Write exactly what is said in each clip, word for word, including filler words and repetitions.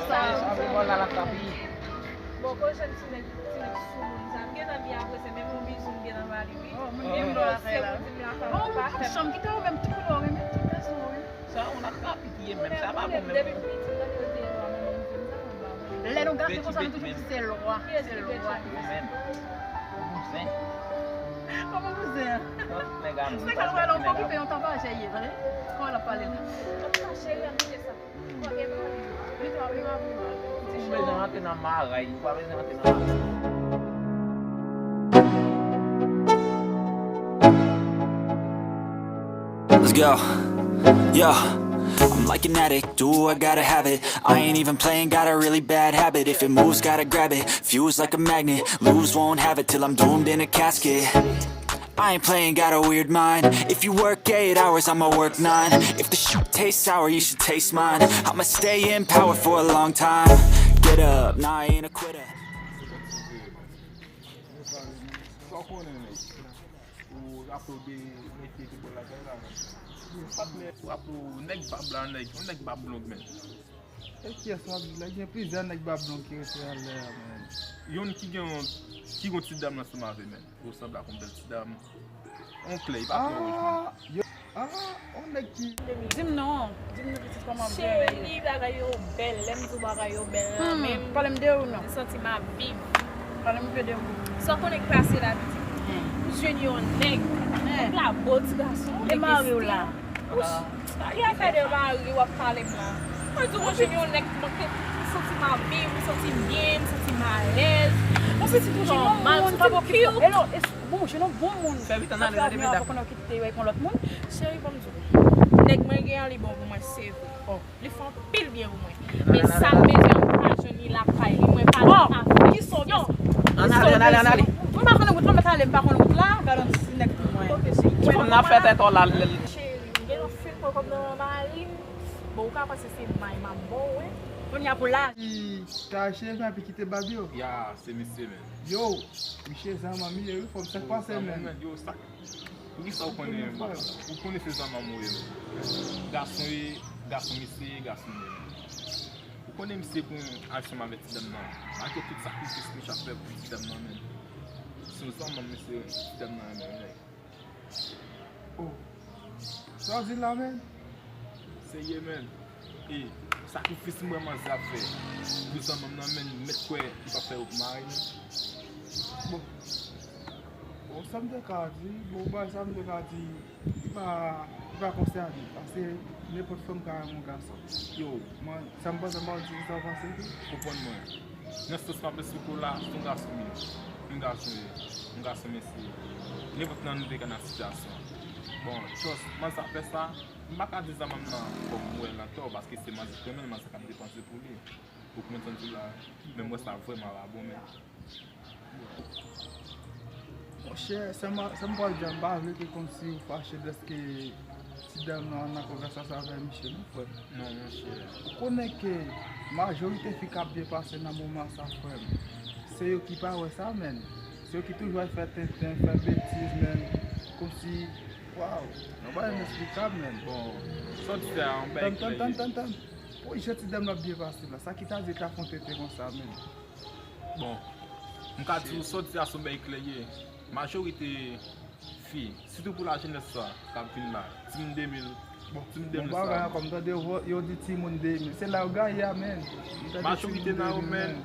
Sa vle bò la l ap kapi. Bon, ko jwenn ti nèg, ti nèg sou moun sa. M gentan di apre se menm yon bizou m gentan ba li wi. Oh, moun gen dwa fè la. Bon, ou pa fè chanm kite ou menm tout koulè ou renmen tout gason ou renmen. Sa yon lap kapi ki ye menm sa pa bon menm. Depi m piti m tande yo di lwa manman m di m sa mwen ba mwen. Lè nou gate konsa nou toujou di se lwa, se lwa. Ou menm. Ou bouzen. Kòman bouzen an? Nèg a nou. Se ka nou wè lè w pa okipe yon tanpajè ye, tande? Kòman l ap pale la? Tanpajè ye, an kite sa. Ou bezwen rantre nan maray, ou pa bezwen rantre nan maray. Let's go. Yeah. I'm like an addict, do I gotta have it. I ain't even playing, got a really bad habit. If it moves, gotta grab it. Fuse like a magnet, lose, won't have it till I'm doomed in a casket. I ain't playing, got a weird mind. If you work eight hours, I'ma work nine. If the shit tastes sour, you should taste mine. I'ma stay in power for a long time. Get up, nah, I ain't a quitter. Sa w konnen, nèg? Ou raple w de mesye ki bò lakay la, men. Patnè, ou raple w, nèg bab la, nèg, yon nèg bab long, men. E kiyès w ap di la? Gen plizyè nèg bab long ki rete anlè a, men. Youn ki gen yon, ki gen yon ti dam ansanm avè, men. Ou sanble ak yon bèl ti dam. Yon klè, li pa twò wouj, men. Ah, yo, ah, yon nèg ki. Di m non, di m non pitit kòman m te renmen yo. Cheri, bagay yo bèl. Lè m di w bagay yo bèl la, hmm, men m, pale m de ou non? M santi m ap viv. Pale m ke de ou. Sa w konnen k pase la, pitit? Hmm. M jwenn yon nèg. Hmm. Nèg la bo ti gason. Li mari w la. Wouch, ki afè de mari w ap pale m la? Mwen di w, mwen jwenn yon nèg, mwen ke, m santi m ap viv, m santi m byen, m santi m alèz. Mwen santi m nòmal, m santi m cute. Hello, bon, jwenn yon bon moun. Fè vit, ann ale, ann ale, medam. Avan konnen w kite yo ak yon lòt moun. Cheri, ban m di w. Nèg mwen gen an, li bon pou mwen, se vre. Oh. Li fè anpil byen pou mwen. Men sa m bezwen, m pa jwenn li lakay li. Mwen pa nan afè. Bon, ki son, ki son? Ann ale, ann ale, ann ale. M pa konn wout la, m mèt ale, m pa konn wout la. Gade yon ti nèg pou mwen. Ti fanm nan fè tèt ou la. Cheri, m gen yon fil pran kòb nan mari m. Bon, ou ka panse se may m ap ba w, wi. Kounye a pou la. Ki ta cheve epi kite bab yo. Ya, se misye menm. Yo, misye zanman m ye wi, fò m sak pase menm. Yo, sak Poukisa ou konnen, ou konnen se zanmanm ou ye menm? Gason ye, gason misye ye, gason m ye menm. Ou konnen misye pran ansanm avèk ti dam nan. Malgre tout sakrifis misye ap fè pou ti dam nan menm. Se yon zanmanm misye, ti dam nan renmen wi nèg. Oh. Sa w di la menm? Serye menm. E sakrifis m wè manzè ap fè pou zanmanm nan, menm mèt kwè li p ap fè yo pou mari menm. Bon. Bon, sa m te ka di, bon, bagay sa m te ka di, li pa, li pa konsène m, paske nenpòt fanm ka renmen yon gason. Yo, mwen, sa m panse, m pa konn si sa w panse tou. Konprann mwen. Nan sans m ap esplike w la, se yon gason m ye. Yon gason ye. Yon gason mesye. Nenpòt nan nou de ka nan sitiyasyon. Bon, trust, manzè ap fè sa, m pa ka di zanmanm nan fòk m wè l antò, paske se manzè k renmen l, manzè k ap depanse pou li. Ou konprann sa m di w la? Men m wè sa vrèman pa bon, men. Monchè, sa m, sa m pral di a, m pa vle ke kòmsi ou fache dèske ti dam nan an akò gras a sa avè misye, non, frè m. Non, monchè. Ou konnen ke majorite fi k ap byen pase nan moman sa, frè m, se yo ki pa wè sa, menn. Se yo ki toujou al fè tenten, fè betiz, menn. Kòmsi, waw, yon bagay ineksplikab, menn. Bon, sa w di a, yon bagay klè. Tann, tann, tann, tann. Pou jan ti dam nan ap byen pase la, sa ki ta di l ta fè yon tenten konsa, menn. Bon, m ka di w sa w di a se yon bagay klè ye. Majorite fi, sitou pou lajenès sa k ap vin la, timoun de mil, bon, timoun de mil sa. Bon, bagay ankò, m tande yo, yo di timoun de mil. Se la yo gaye a, menn. Majorite nan yo, menn,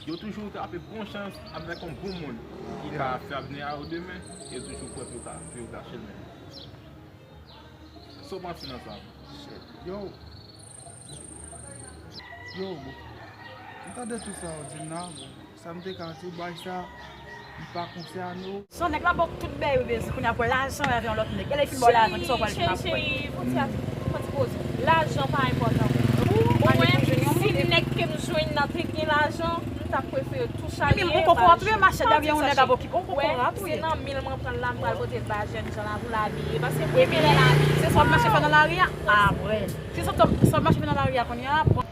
yo toujou trape bon chans avèk yon bon moun ki ka fè avni a yo demen, yo toujou kwè pou yo ka, pou yo gache l, menn. Sa w panse nan sa? Shit. Yo. Yo, bon. M tande tout sa w di m nan, bon. Sa m te ka di w, bagay sa, li pa konsène w. Son nèg la ba w tout bèy ou bezwen, kounye a pou lajan avè yon lòt nèg. E lè l fin ba w lajan, kisa w pral fè apre? Cheri, cheri, fon ti, fon ti poze. Lajan pa enpòtan pou mwen. Ou wè, si nèg ke m jwenn nan te gen lajan, m ta prefere tou chaje. Ebyen, m poko konprann tou, machè, dèyè yon nèg ap okipe w, m poko konprann tou. Se nan mil mwen pran l la, m pral pote l ba jèn jan la pou l abiye. Paske premye lè l abiye, se sa w ap mache fè nan lari a? Ah, vrè. Se sa w ap mache fè nan lari a kounye a? Bon.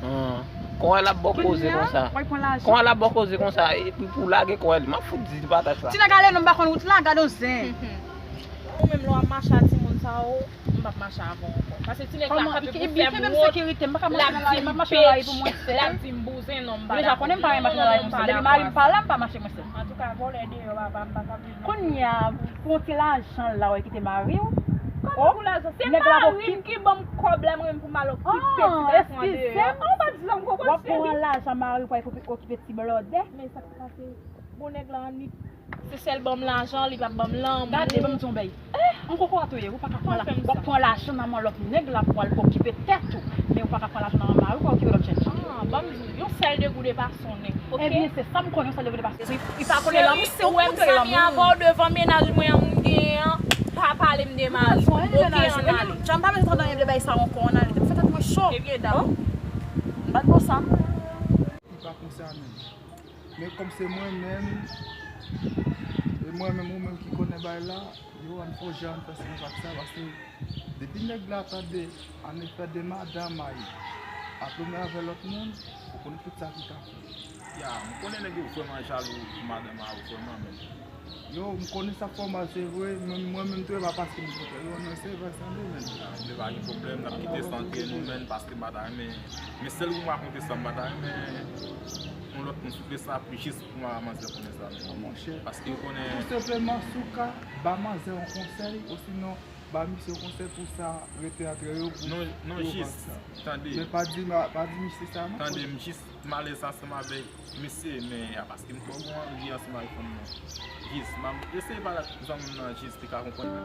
Hmm. Kòman l ap ba w koze konsa? Kòman l ap ba w koze konsa? Epi pou w lage kòman l, m ap fout di l pataj la. Ti nèg ale non, m pa konn wout la, gade yon zen. Ou menm lè w ap mache a timoun sa yo, m p ap mache avè w ankò. Paske ti nèg la kanpe pou fè m wont, l ap di m pèch, l ap di m bouzen, non, m pa dakò. Deja konnen m pa renmen mache nan lari pou sa. Depi mari m pa la, m pa mache mwen sèl. Antouka, vòlè deyò, papa, m pa ka viv nan. Kounye a, pou yon ti lajan la, w kite mari w. Kòman pou lajan? Se mari m ki ban m kòb la, mwen menm pou m al okipe ti gason an deyò. Ou pa di sa, m konprann, cheri. W ap pran lajan mari w pou al okipe ti blòdè. Men sa k pase? Bon, nèg la annik. Se sèl ban m lajan, li p ap ban m lanmou. Gade, ban m di w yon bèy. M koko a touye, ou pa ka pran la, w ap pran lajan nan men lòt nèg la pou al okipe tèt ou. Men ou pa ka pran lajan nan men mari w pou al okipe lòt jèn fi. Ah, ban m di w, yon sèl degou de pa sonnen, oke? Ebyen, se sa m konnen, yon sèl degou de pa sonnen. Cheri, ou pa konnen lanmou, se ou ki konnen lanmou. Cheri, si w wè m sanmi avè w devan mennaj mwen an, m genyen an, pa pale m de mari m, oke, ann ale. Jan m pa vle tande anyen de bagay sa ankò, ann ale. Fè tèt mwen cho. Ebyen, dakò. M pa t bon sa. Li pa konsène m. Men kòm se mwen menm, e mwen menm ou menm ki konnen bagay la, yo, ann fè jan, ann fè silans ak sa, paske depi nèg la tande, ann fè de madanm a y ap renmen avè lòt moun, ou konnen tout sa ki ka fèt. Ya, m konnen nèg yo vrèman jalou pou madanm a yo vrèman, men. Yo, m konnen sa fè w mal, se vre, men mwen menm tou, e pa paske m kontre yo, non, se vre, sa vre, men. Ya, m vle pa gen pwoblèm, n ap kite sa antre nou, men, paske m pa ta renmen, men sèl pou m rakonte sa, m pa ta renmen yon lòt moun souple sa, jis pou manzè konnen sa, men. Ah, monchè. Paske ou konnen. Tou senpleman, si w ka ba manzè yon konsèy, osinon, ba misye yon konsèy pou sa rete antre yo, pou, non, non, pou yo jis, pa sa. Tande. Men pa di, pa di misye sa, non. Tande, m jis m alèz ansanm avèk misye, men a paske m twò gon anvi ansanm avèk fanm nan. Jis, m ap eseye pale ak zanmi m nan, jis li ka konprann mwen.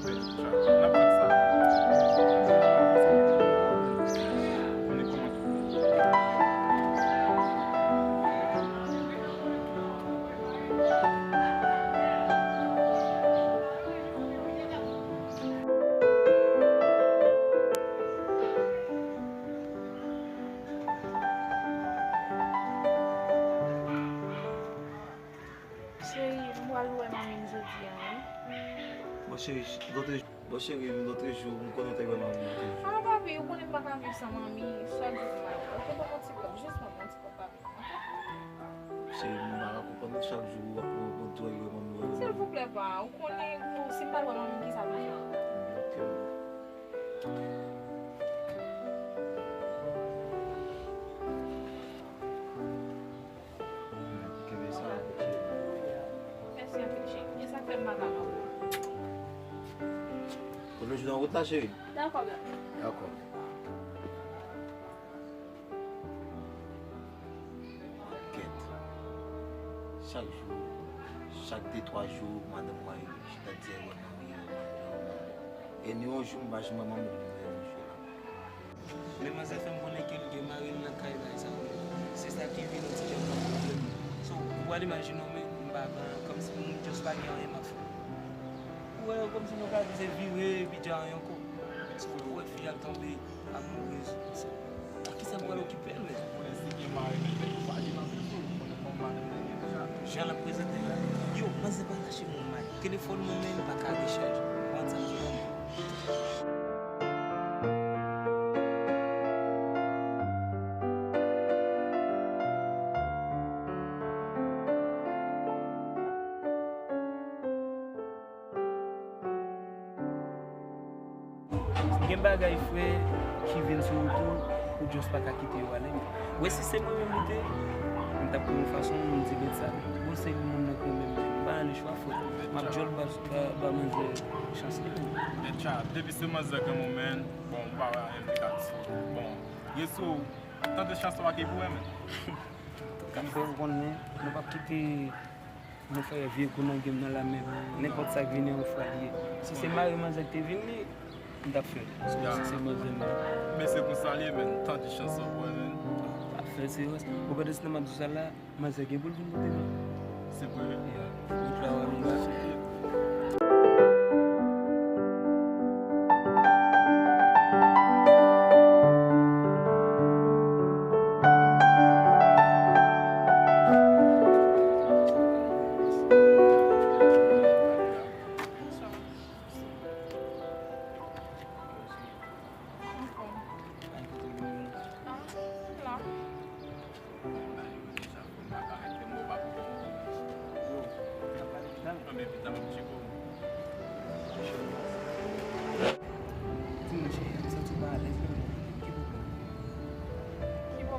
N ap fè sa. Konnen kòman. Cheri, m pral wè manmi m jodi a, wi. Bon, cheri, lòt jou, bon, cheri, lòt jou, m konnen w te wè manmi m lòt jou. Ah, papi, ou konnen m pa ka viv san manmi, chak jou pou m al wè. Oke, ban m yon ti kòb, jis ban m yon ti kòb, papi, oke? Cheri, m pa ka konprann ou, chak jou w ap, w ap di w al wè manmi w. Silvouplè, pa, ou konnen, si m pa al wè manmi m, kisa pou m fè? Oke. Kenbe sa. Mèsi anpil, cheri. E sa k fè m pa ka wè w. Kote w jwenn wout la, cheri? Dakò, bebe. Dakò. Kèt. Chak jou, chak de, twa jou, madanm mwen chita di, "Wè manmi, wè manmi, wè manmi." E ni yon jou, m pa janm wè manmi m, li menm yon jou la. Men manzè fè m konnen ke l gen mari l nan kay bagay sa yo. Se sa ki vin yon ti jan pran pwoblèm. So, ou pral imajine w, men m pa gen, kòmsi m just pa gen anyen m ap fè. Ou wè, kòmsi nou ka di se vire, epi dja anyen ankò. So, ou wè fi a tonbe amourez. So, a kisa m pral okipe l, men? Konnen si gen mari, men fèk ou pa di m anpil tou. Konnen kòman madanm nan ye deja. Jan l ap prezante la. Yo, manzè pa lache m yon may. Telefòn mwen menm pa ka rechaje. Ou konn sa m di w la, men. Gen bagay, frè, ki vin sou wout ou, ou just pa ka kite yo ale. Wè, si se mwen menm li te ye, m t ap pran yon fason, m di, "Bèt sa, bon, se moun nan k renmen m, m pa nan lechwa, frè." M ap djòl ba, ba, ba manzè chans li menm. Bèt sa, depi se manzè k renmen w, men, bon, m pa wè anyen m te ka di sou ou. Bon, rete sou ou, tante chans la pa gen pou wè, men. Kòm fè ou konnen, nou p ap kite nou fè vye kou nan game nan la, men nenpòt sa k vini, yon fwa li ye. Si se mari manzè k te vin li, m t ap fè l. So, si se manzè m. Men se konsa li ye, men. Tande chans ou pran, men. Pafè, se rès. Ou konprann, si nan m ap di sa la, manzè gen pou l vin kote m. Se vre. Yeah. Wout la, wè, nou la.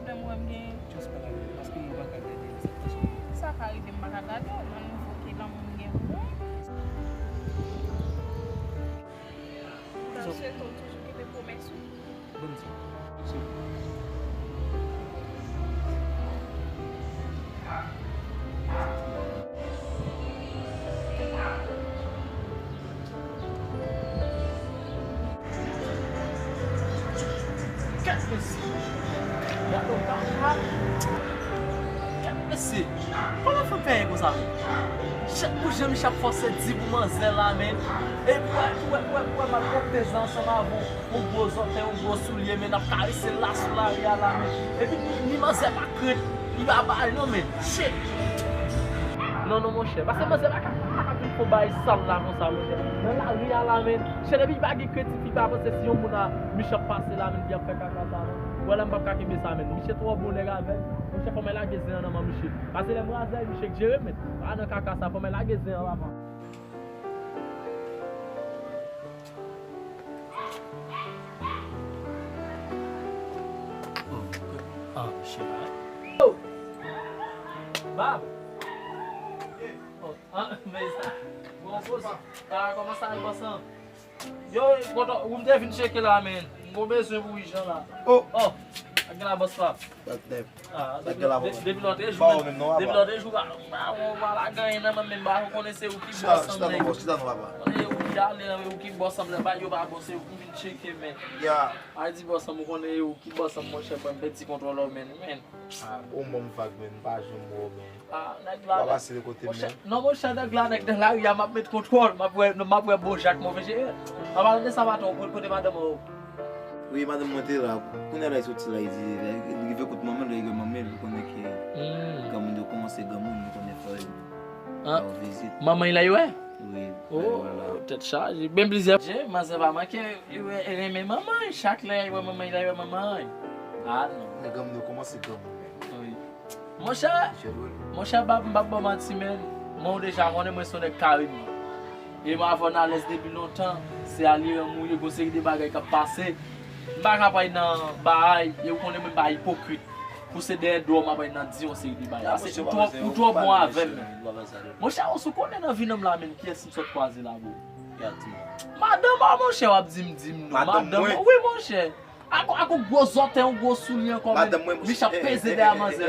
Pwoblèm ou wè m gen? Just pa gade l, paske mwen pa ka gade l, sa k pase? Sa ka rive m pa ka gade w, nan nivo ke lanmou m gen pou ou. M ta swete w toujou kenbe pwomès ou. Bon, Kèt mesye! Gade w kaka! Kèt mesye! Kòman fè m fè konsa menm? Chak kou jan Michel ap fòse di pou manzè la menm. Epi wè, wè, wè, wè, m ap trete zan ansanm avè w. Yon gwo zòtèy, yon gwo soulye, men n ap karese l la sou lari a la, men. Epi ni, ni manzè pa krent, li pa bay non, men. Shit! Non, non, monchè. Paske manzè pa ka, pa ka vin fè yon bagay sal la konsa, monchè. Nan lari a la, men. Shit, epi li pa gen kredi, li pa panse si yon moun a, Michel ap pase la, men, li ap fè kaka sa, non. Wè la, m p ap ka kenbe sa, men. Michel twò bon nèg avè l. Monchè, fò mwen lage zen an nan men Michel. Paske lè m razè, Michel k jere, men. Pa nan kaka sa, fò mwen lage zen an, papa. Oh, ah, shit. Oh! Bab! Oh, ah, men sa. Bon, bon, ah, kòman sa, bòs lan? Yo, kontan, ou m te vin tcheke la, men. M gon bezwen pou Ijan la. Oh! Oh! Ak la, bòs la. Sa k nèf? Ah, depi lòt jou, depi lòt jou, pa ou menm non, papa. Depi lòt jou, pa, pa, ou pa la ganyen nan men, men ba, ou konnen se ou ki bòs ansanm nèg. Chita non, bòs, chita non, papa. Konnen ou ki ale, ou ki bòs ansanm nèg, ba, yo pa bon, se ou ki vin tcheke, men. Ya. A di bòs ansanm, ou konnen ou ki bòs ansanm, monchè, ban m pèdi kontwòl ou, men, men. Ah, ou ban m vag, men, m pa janm wè w, men. Ah, nèg la, w pa pase de kote m, monchè, non. Non, monchè, nèg la, nèg nan lari a, m ap met kontwòl, m ap wè, m ap wè bon jak move jere. An palan de sa, patwon, kote madanm ou? Wi, madanm mwen te la. Kounye a la, li soti la, li di, li rive kot manman l, li wè manman l, li konnen ke granmoun yo kòmanse granmoun, li konnen fò yo ba yo vizit. Manman l la, wi? Wi, oh, la. Tèt chaje. Ben plizyè. Je, manzè pa manke, li wè, li renmen manman l. Chak lè li wè manman l, li wè manman l. Ah, non. Men granmoun yo kòmanse granmoun, men. Wi. Monchè, monchè, m p ap, m p ap ba w manti, men. Mwen, ou deja konnen mwen se yon nèg Karib. E mwen avè w n alèz depi lontan. Se alye ranm ou ye, gon seri de bagay k ap pase. M pa ka pral nan bagay, e ou konnen mwen m pa ipokrit. Pou se dèyè do w m ap pral nan di yon seri de bagay. Paske ou twò, ou twò bon avè m, men. Monchè, ou sou konnen nan vi nonm la, men, kiyès m sot kwaze la, bro? Madanm an, monchè, w ap di m, di m non. Madanm mwen? Wi, monchè. Ak, ak yon gwo zòtèy, yon gwo soulye ankò, men. Madanm mwen, monchè, Mich ap peze dèyè manzè.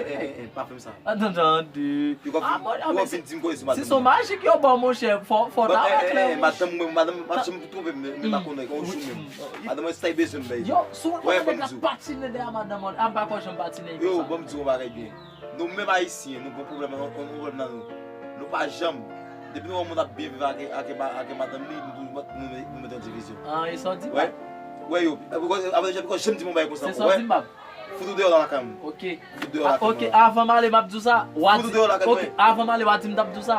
Pa fè m sa. Tande. Yo ap vin, yo ap vin di m koze sou madanm mwen. Si se majik yo ba w, monchè, fò, fò w ta wè klè, wi. Madanm mwen, madanm mwen, pa janm twonpe m, men pa konnen, yon jou menm. Madanm mwen, sa l bezwen m bay. Yo, si w wè nèg la patinen dèyè madanm mwen, a m pa kwè janm patinen konsa. Yo, ban m di w yon bagay byen. Nou menm Ayisyen, nou gon pwoblèm, yon pwoblèm nan nou. Nou pa janm, depi nou wè yon moun ap byen viv ak, ak, ak madanm li, nou toujou, nou, nou met yon divizyon. Ah, e sa w di, bab? Wè yo, apre, apre, janm di m yon bagay konsa ankò, wè. Se sa w di m, bab? Fout ou deyò lakay mwen. Ok. Fout ou deyò lakay mwen. Ok, avan m ale, m ap di w sa. Fout ou deyò lakay mwen. Ok, avan m ale, w a di m t ap di w sa.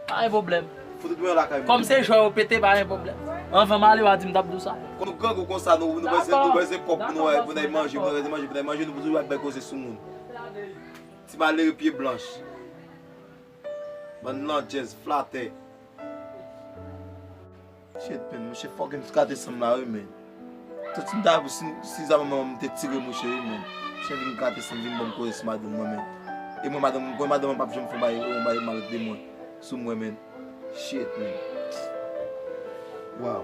Pa gen pwoblèm. Fout ou deyò lakay mwen. Kòm se jwè yo pete, pa gen pwoblèm. Avan m ale, w a di m t ap di w sa. Kon nou grangou konsa, nou, nou bezwen, nou bezwen kòb pou nou, pou n al manje, nou bezwen manje, pou n al manje, nou toujou ap bay koze sou moun. Ti malere pye blanch. Bann landjèz, flatè. Shit, man, monchè, fòk m gate san m la, wi, man. Tout si m ta, si, si zanmi mwen te tire, monchè, wi, man. Monchè, vin gate san m, vin ban m koze sou madanm mwen, man. E mwen, madanm, mwen, madanm mwen p ap janm fè yon bagay, yon bagay mal de mwen, sou mwen, man. Shit, man. Wow.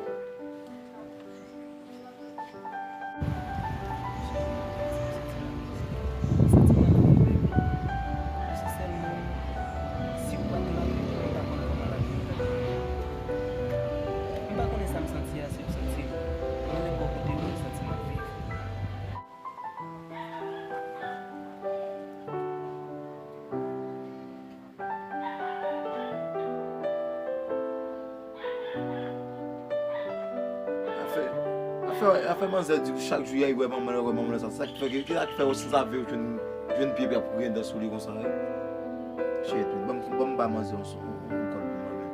M pa konnen sa m santi a, se w santi l. Mwen menm bò kote m, m santi m ap viv. Afè, afè, afè manzè di chak jou y al wè manman l, wè manman l, sa, sa ki fè, ki, ki sa ki fè w santi w jwenn, jwenn pye pye ap griyen dan sou li konsa, wi. Shit, ban m, ban m ba manzè yon, yon, yon kòd pou mwen menm.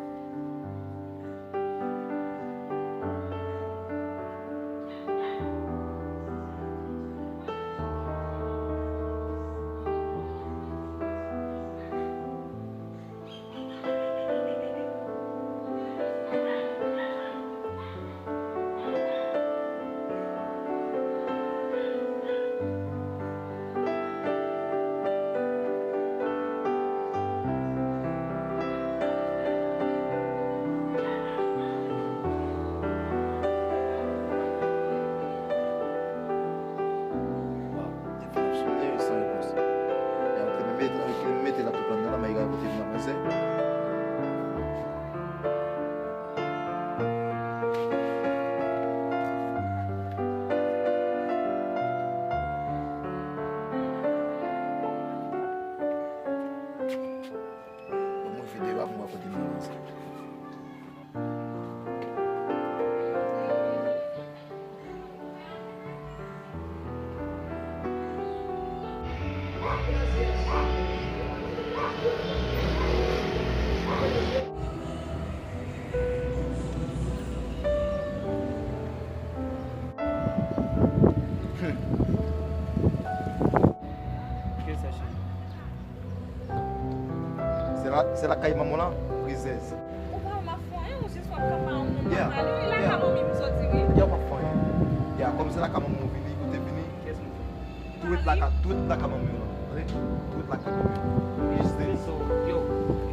Se lakay manman w la, rizèz. Ou pa wè m ap fè anyen, ou jis w ap kanpe a yon moun Yeah, nòmal, wi, lakay yeah. manmi m soti, wi. Ya w p ap fè anyen. Ya, kòm se lakay manman w vini, ou te vini. Kiyès mwen fè? Tou ret lakay, tou ret lakay manman w la. Tande? Tou ret lakay manman w. Rizèz. So, yo,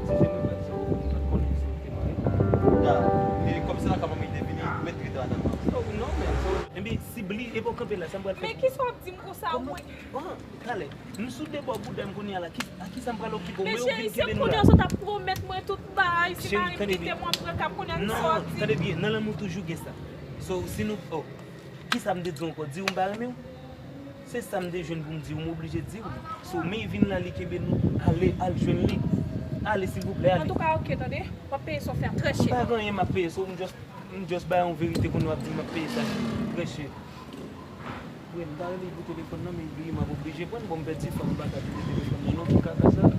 eskize mwen, but so, m pa t konnen si w te mare. Ya, e kòm se lakay manman w te vini, ou mèt rete lakay manman w. Oh, non, man. So, enben, si bli, e pa w kanpe la, sa m pral fè. Men kisa w ap di m konsa, mwen? Ah, talè. M sou de bò bouda m konnen a la. Ki, a kisa m pral okipe w? Men Mwen cheri, okipe se de nou kounye la. a sot ap pwomèt mwen tout bagay. Si Cheri, mari m tande kite byen. Mwen, m pran kap kounye a ki sa w Non, ap di. Tande byen, nan lanmou toujou gen sa. So, si nou, oh, kisa m te di w ankò? Di w m pa renmen w? Se sa m te jwenn pou m di w, m oblije di w. So, men vin la, li kenbe nou, ale, al jwenn li. Ale, silvouplè, ale. Antouka, oke, tande. W ap peye sa w fè a trè M pa chè. gen anyen m ap peye, so m just, m just bay yon verite kounye w ap di m ap peye sa trè chè. Wi, m ta rele pou telefòn nan, men li bliye m ap oblije pran, bon, m pèdi fanm, m pa ka kite telefòn nan, non, ki kaka sa.